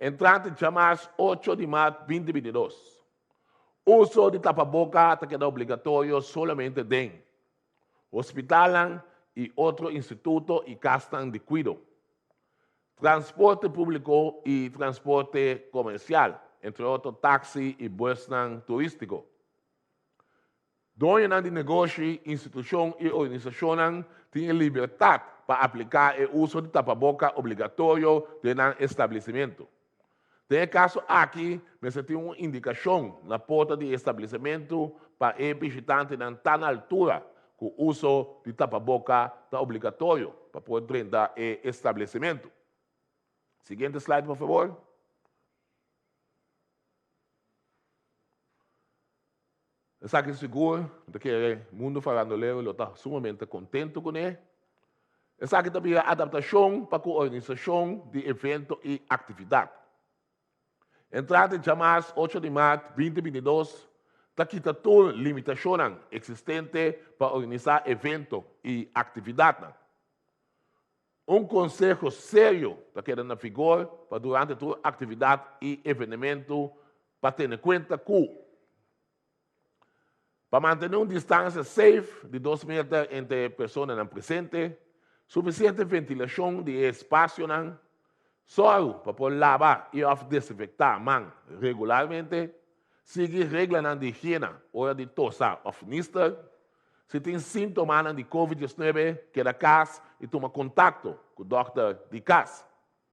Entrante djamars ocho di mart binti bintidos, uso di tapaboka ta keda obligatorio solamente den hospitalnan i otro instituto i kasnan di kuido, transporte públiko i transporte komersial, entre otro taksi i bùsnan turístiko. Doñonan di negoshi, institushon i organisashonnan tin e libertat pa apliká e uso di tapaboka obligatorio den nan establesimentu. Den e kaso aki mester tin un indikashon na porta di e establesimentu pa e bishitantenan ta na altura ku uso di tapaboka ta obligatorio pa por drenta e establesimentu. Siguiente slide por fabor. Esaki sigur, mi ta kere mundo farandolero lo ta sumamente contento cune. Esaki ta bira adaptacion pa cu organisacion di evento y actividad. Entrante djamars ocho di maart binti bintidos ta kita tur limitacionnan existente pa organisa evento y actividadnan. Un konseho serio ta keda na vigor pa durante tur aktividat i evenementu pa tene kuenta ku, Pa mantené un distansia safe di dos meter entre e personanan presente, sufisiente ventilashon di e espasionan, sòru pa por laba i òf desinfektá man regularmente, sigui reglanan di higiena ora di tosa òf nister, Si tin síntomanan di Covid diesnuebe, keda kas i tuma kontakto ku dòkter di kas.